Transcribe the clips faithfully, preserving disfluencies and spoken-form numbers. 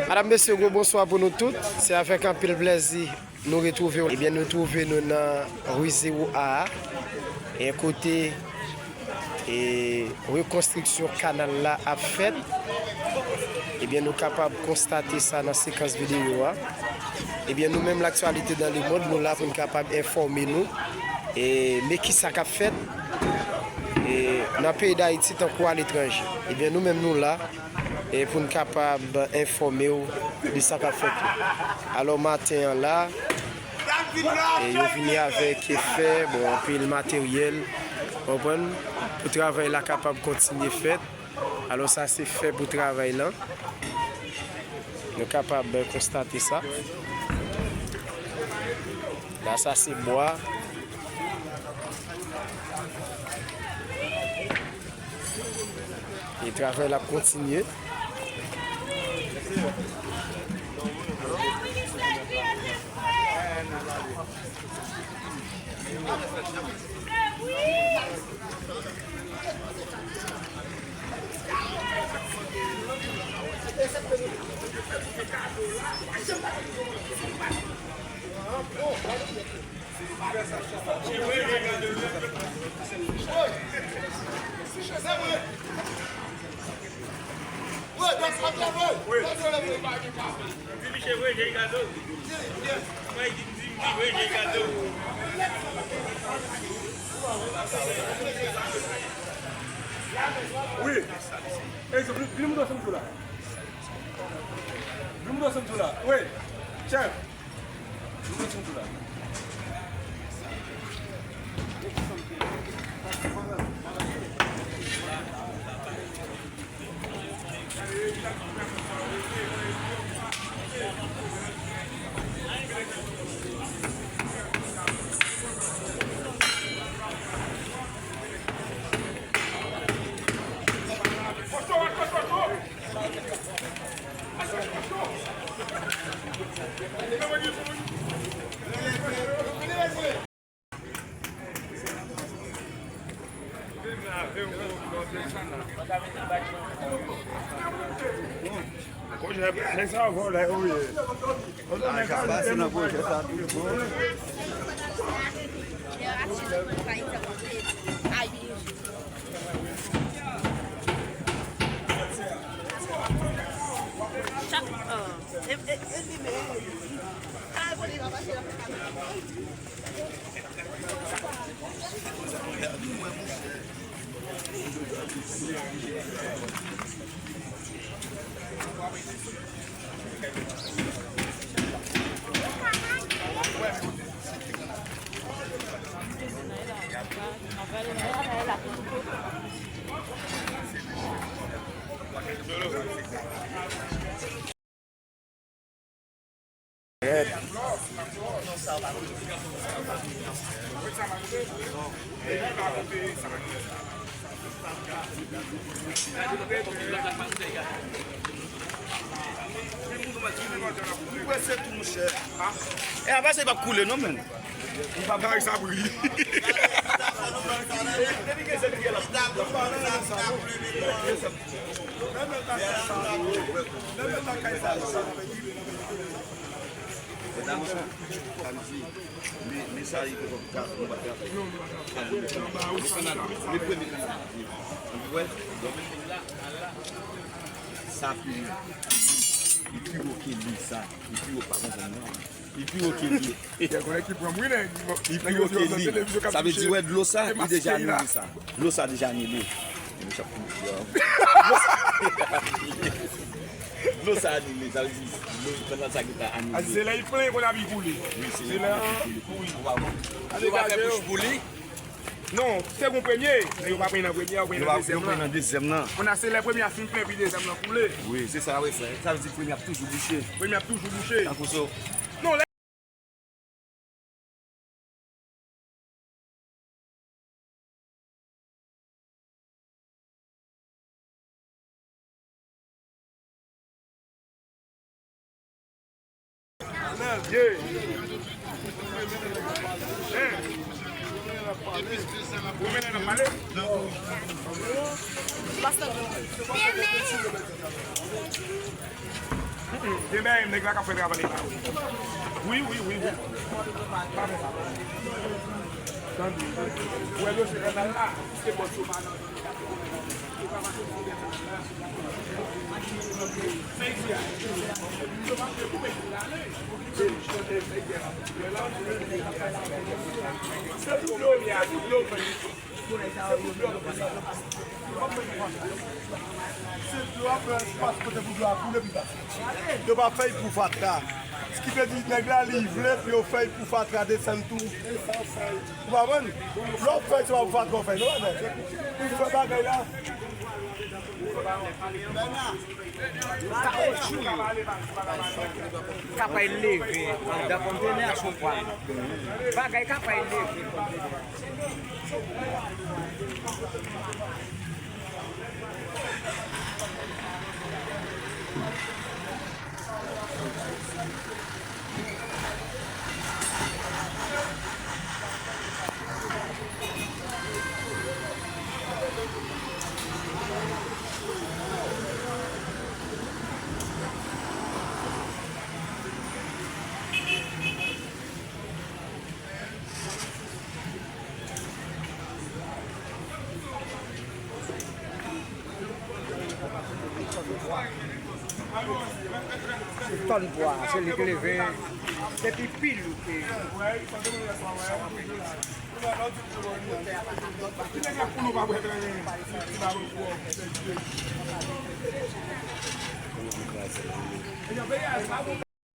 Madam, mesye, gwo bonswa pou nou tout. Se avèk anpil plèzi nou retwouve w. Ebyen, nou twouve nou nan ri zewo A a, e kote, e, rekonstriksyon kanal la ap fèt. Ebyen, nou kapab konstate sa nan sekans videyo a. Ebyen, nou menm, L'actualité dans le monde, nou la pou n kapab enfòme nou, e, men kisa k ap fèt, e, nan peyi Dayiti tankou aletranje. Ebyen, nou menm, nou la e pou n kapab enfòme w de sa k ap fèt yo. Alò, maten an la, e yo vini avèk fè, bon, anpil materyèl, konprann, pou travay la kapab kontinye fèt. Alò, sa se fè pou travay lan. Nou kapab konstate sa. La, sa se bwa. E travay la ap kontinye. Wi. Ey, vin, vin mwen ansanm tou la. Vin mwen ansanm tou la. Wi. Chèf. Pwojè, nèg sa vòlè yo ye. Pase nan pwojè sa tou bon. Li prese tou, monchè. E apa sa, li p ap koule non, menn. Li p ap bay sa pri. Medam, sa m di, men, men sa, li te fè ka, nou pa ka fè. Sa, nou, nou, nou, nou, premye kanal. Ou wè? Donk, sa pi, li pi wo ke li, sa. Li pi wo, pa konprann non. Li pi wo ke li. Gen konnen ki pran mwen, nèg. Li pi wo ke li. Sa vle di, wè, dlo sa, li deja anile sa. Dlo sa deja anile. Dlo sa anile, sa vle di, dlo, pandan sa ki ta anile. Se lè li plen, kounye a li koule. Wi, se lè li koule. Wi. Ou pa wè. Yo pa fè bouch pou li. Non, se gon premye, men yo pa pran nan premye a, yo pran nan dezyèm nan. Yo pran nan dezyèm nan. Kounye a se lè premye a fin plen, pi dezyèm nan koule. Wi, se sa, wi, frè. Sa vle di premye ap toujou bouche. Premye ap toujou bouche. Tankou sa. Non, lè Gen bagay nèg la k ap fè travay la. Wi, wi, wi, wi. Pa fè sa. Tande. Ou wè dosye kanal la, se bò sou pa nan. Fè isi a. Se pou dlo, se pou dlo. Se dlo a fè espas kote pou dlo a koule pi fasil. Yo pa fè l pou fatra. Sa ki vle di nèg la li vle pou yo fè l pou fatra desann tou. Ou konprann? Lè w fè l se pa pou fatra w fè l, non, non. Ou fè bagay la. Kawotchou yo kapab leve anndan kontenè a sou pwa. Bagay kapab leve. Se tòn bwa, se li ki leve depi pi lou ke.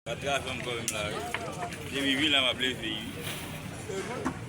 Atravè m kanmenm la, wi. Depi vin la, m ap leve, wi.